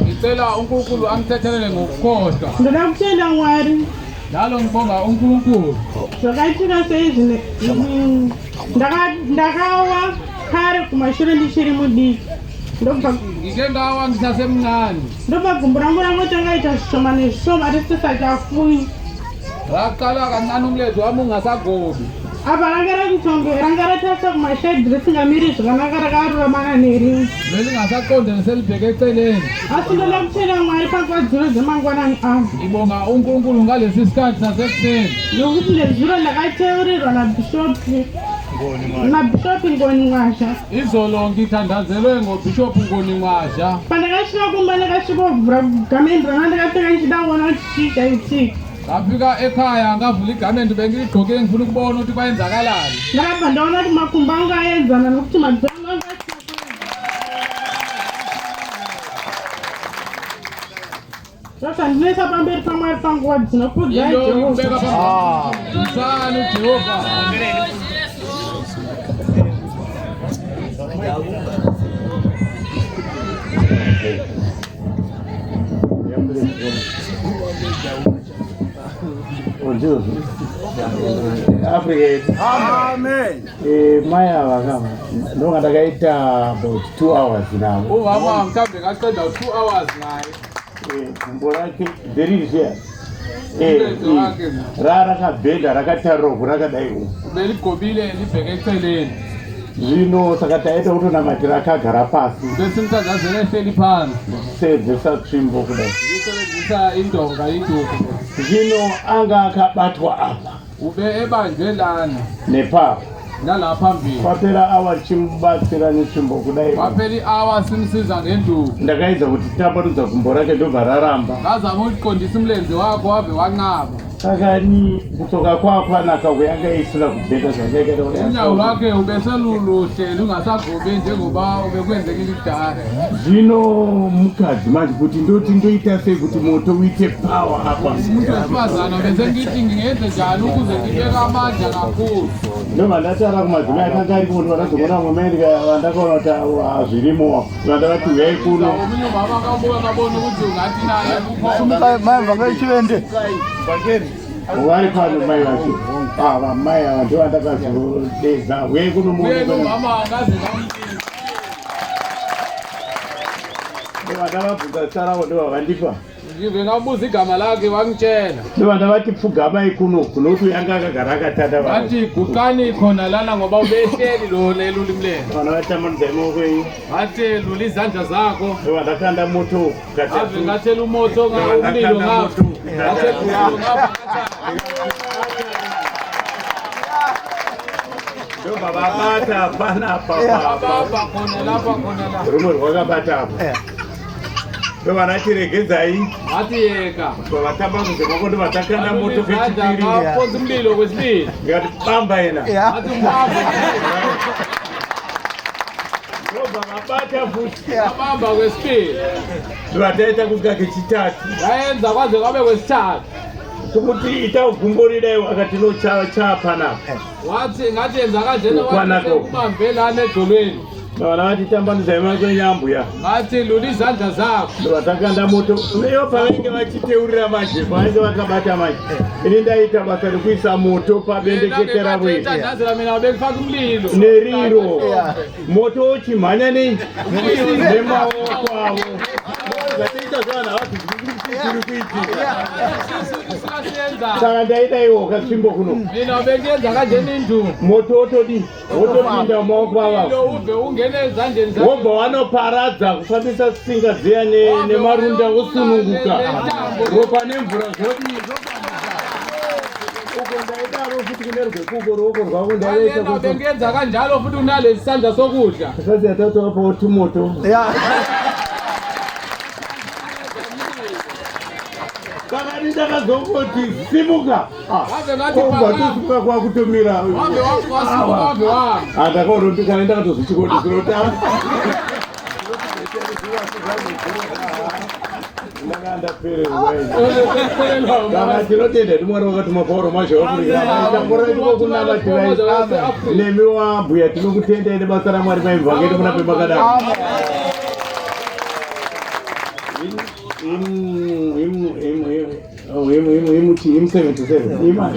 Ngicela uNkulunkulu angithethelele ngokukhohlwa. Ndoda kutenda Mwari. Njalo ngibonga uNkulunkulu. Zvakaitika seizvi ndakawa kare kumashure ndichiri mudiki. Ndobva ngike ndawa ndisasemncane. Ndobva gumbo rangu rangotanga ita zvishoma nezvishoma risisachafuyi. Raqala kancane umlenze wami ungasagobi. Apa ranga rakutonge ranga ratarisa kumashaidhi risingamiri zvakanaka rakaruramana nerimwe. Belingasaqondene selibheke eceleni. Asi ndoda kutenda Mwari panguva dzino dzemangwanani ano. Ngibonga uNkulunkulu ngalesi sikhathi sasekuseni. Nokuti nezuro ndakateurirwa naBhishopi naBhishopi Ngoni Mwazha. Izolo ngithandazelwe ngoBhishopi Ngoni Mwazha. Pandakasvika kumba ndakasvikovhura gamendi ranga ndakapfeka ndichida kuona kuti chii chaitika. Ngafika ekhaya ngavula igamenti bengiligqokile ngifuna ukubona ukuthi kwayenzakalani. Ndakabva ndaona kuti makumbo angu aenzana nokuti mabvi angu anga asina kuenzana. Zvandinoisa pamberi paMwari panguva dzino kudzai Jehovha. Dumisani Jehova. Africa yedu. Amen. Eh, mai ava kama ndonga ndakaita about 2 hours navo. Umama mhlawumbe ngaqeda 2 hours naye. Eh, gumbo rake there is here. Eh, Umlenze wakhe. ra rakabhenda rakatarira rakadai uku. Beligobile libheke eceleni. Zvino saka taita kutonamatira akagara pasi. Besimthandazela ehleli phansi. Sedzesa tsvimbo kudai. Usebenzisa indonga induku. Zvino anga akabatwa apa. Ube ebanjwe lana. Nepapa. Nala phambili. Kwapera awa tichimubatsira netsvimbo kudai. Kwapera i-hour simsiza ngenduku. Ndakaedza kuti tambanudza gumbo rake ndobva raramba. Ngazama ukuqondisa umlenze wakho wave wanqaba. Saka ni kutsoka kwakwanaka kuyanga isina kubhenda zvakaita Unyawo lwakhe ubeseluluhle lungasagobi njengoba ubekwenzekile kudala. Zvino mukadzi manje kuti ndoti ndoita sei kuti moto uite power apa. Umuntu wesifazane besengithi ngingenze njani ukuze ngibeke amandla kakhulu. Ndobva ndatara kumadzimai akanga ariko kuti vandazoona vamwe mai vandakaona kuti hazvirimo vandavati huyai kuno. Omunye umama akabuka akabona ukuthi ungathi naye kukhona. Mai vanga chivende. Vari pano mai vacho. Ava mai ava ndovandakazodedza huyai kuno Uye muone. nomama angaze ngamtshela. Ndovandavabvunza zita ravo ndovandipa. Ngive ngabuza igama lakhe wangitshela. Ndovandavati pfugamai kuno kunokuti uyanga akagara akatanda vanhu. Ngathi guqani khona lana ngoba ubehleli lona elula imlenze. Vana vatambanudza maoko enyu. Ngathi lula izandla zakho. Ndovandakanda moto Ave katatu. ngathela umoto nga umlilo ngapha. Ngathela umlilo ngapha. Ndobva vabata panapa Ababa khona lapha khona la. Rumwe rwakabata apa. Ndovanati regedzai. Ngathi yeka. Vatambanudza maoko ndovatakanda moto kechipiri. Ngaphonsa umlilo kwesibili. Ndikati bamba yena. Ngathi umbamba. Ndobva vabata futi. Abamba kwesibili. Ndovataita kusvika kechitatu. Ngayenza kwaze kwabe kwesithathu. Tokuti ita gumbo ridai akati no cha panapa. Wathi ngathi yenza kanjena wathi Ukwanako. sekubambe lana edolweni. Vana vati tambanudzai maoko enyu ambuya. Ngathi lula izandla zakho. Ndovakakanda moto. Iyo pavainge vachiteurira manje, pavainge vakabata manje. Ini ndaita basa rekuisa moto pabendekete ravo iri. Thandazela mina bekufaka umlilo. Neriro. Moto uchimhanya nei? Nemaoko avo. Zvatiita zvavanhu havati zviri kuitika. Sikasenza. Saka ndaidaiwo katsvimbo kuno. Mina bengiyenza kanjena induku. Moto wotodii? Wotopinda mumaoko Umlilo avo. ubve ungene ezandleni zakho. Wobva wanoparadza kufambisa tsinga dziya nemarunda wosununguka. Ropa nemvura zvodii? Uko ndaidaro futi kune rwekuko ruoko rwako ndaiita Lena kuti bengiyenza kanjalo futhi unalesi sandla sokudla. sasi yatatovapawo tumoto. Saka ni ndakazongoti simuka. Wabve ngathi Obva phakama. tosimuka kwakutomira. Wabve wasuka wabve wami. Ndakaona kuti kana ndakatozvichikoti zvinotamba. Ndanga ndapererwa ini. Saka tinotenda ndi Mwari wakatuma Pauro mazha weAfrica. Tambora kunamatirai. Nemi wambuya tinokutendai nebasa raMwari maimvangeri muna pemakadaro. Imuti, im 77. Ima.